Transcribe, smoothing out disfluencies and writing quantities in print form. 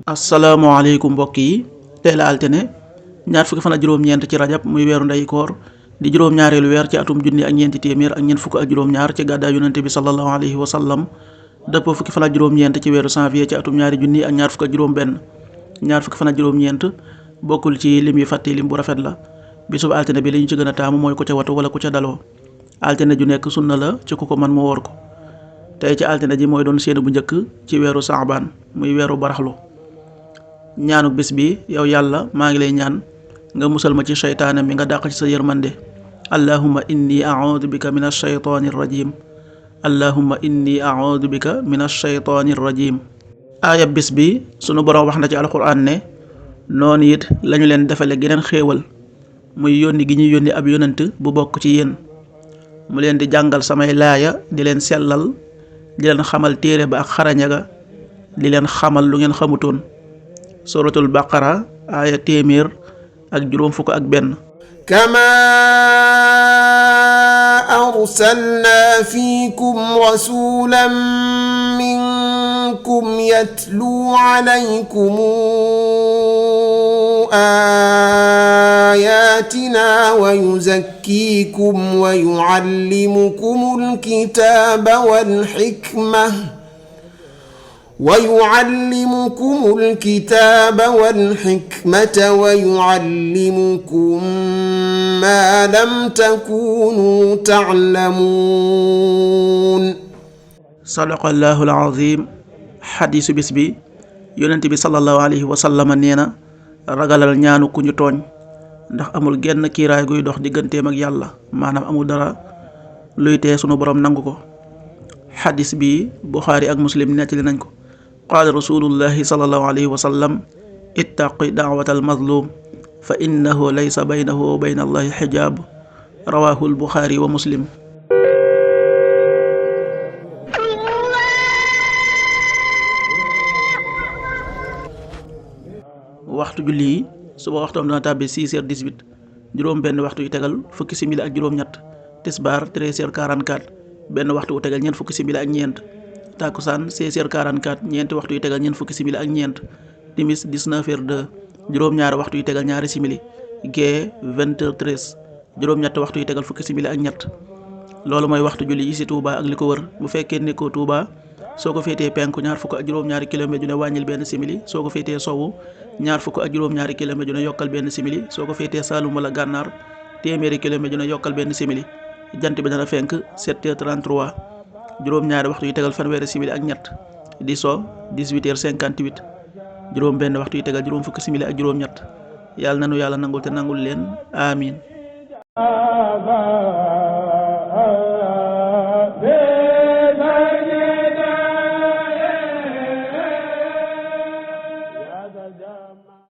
asalaamaaleykum mbokk yi tey la altine ñaar fukki fan ak juróom-ñeent ci rajab muy weeru ndey koor di juróom-ñaareelu weer ci atum junni ak ñeenti téeméer ak ñeent fukk ak juróom-ñaar ci gàddaay yonente bi sallallahu alayhi wa sallam dëppoo fukki fan ak juróom-ñeent ci weeru janvier ci atum ñaari junni ak ñaar fukk ak juróom-benn ñaar fukki fan ak juróom-ñeent bokkul ci lim yi fàtte lim bu rafet la bisub altine bi li ñu ci gën a taamu mooy ku ca watu wala ku ca daloo altine ju nekk sunna la ci ku ko man mu woor ko tey ci altine ji mooy doon séenu bu njëkk ci weeru saabaan muy weeru baraxlu ñaanu bis bi yow yàlla maa ngi lay ñaan nga musal ma ci seytaane mi nga dàq ci sa yërmande allahumma inni a'udhu bika min ash-shaytaani rajim allahumma inni a'udhu bika min ash-shaytaani rajim aaya bis bi sunu boroom wax na ci alquran ne noonu it lañu leen defale geneen xéewal muy yónni gi ñuy yónni ab yonent bu bokk ci yéen mu leen di jàngal samay laaya di leen sellal di leen xamal téere ba ak xaraña ga di leen xamal lu ngeen xamutoon suratul baqara aaya téeméer ak juróom fukk ak benn kama arsalna fiikum rasulan minkum yatluu alaykum ayatina wa yuzakkikum wa yuallimukumul kitaba wal hikmah ويعلمكم الكتاب والحكمة ويعلمكم ما لم تكونوا تعلمون صدق الله العظيم حديث bis bi yonent bi sallallahu alayhi wa sallam nee na ragalal ñaanu ku ñu tooñ ndax amul genn kiiraay guy dox digganteem ak yàlla maanaam amul dara luy tee sunu borom nangu ko xadis bi Buxaari ak Muslim nettali nañ ko qaala rasulullahi sallallahu alayhi wa sallam ittaqi da'watal mazlum fa innahu laysa baynahu wa bayna allahi xijaab rawahu al-Buxaari wa Muslim. waxtu julli yi suba waxtoom dana tàbbi 6h18 juróom benn waxtu yu tegal fukki simili ak juróom-ñett tisbaar 13h44 benn waxtu wu tegal ñeent fukki simili ak ñeent takkusaan 16h44 ñeenti waxtu yu tegal ñeent fukki simili ak ñeent timis 19h02 juróom-ñaari waxtu yu tegal ñaari simili gee 20h13 juróom-ñetti waxtu yu tegal fukki simili ak ñett loolu mooy waxtu julli yi ci Touba ak li ko wër bu fekkee nekkoo Touba soo ko féetee penku ñaar fukk ak juróom-ñaari kilomètre ju ne wàññil benn simili soo ko féetee sowu ñaar fukk ak juróom-ñaari kilomètre ju ne yokkal benn simili soo ko féetee Saalum wala Gànnaar téeméeri kilomètre ju ne yokkal benn simili jant bi dana fenk 7h33 juróom-ñaari waxtu yu tegal fanweeri simili ak ñett di so 18h58 juróom benn waxtu yu tegal juróom fukki simili ak juróom-ñett yàlla nanu yàlla nangul te nangul leen amiin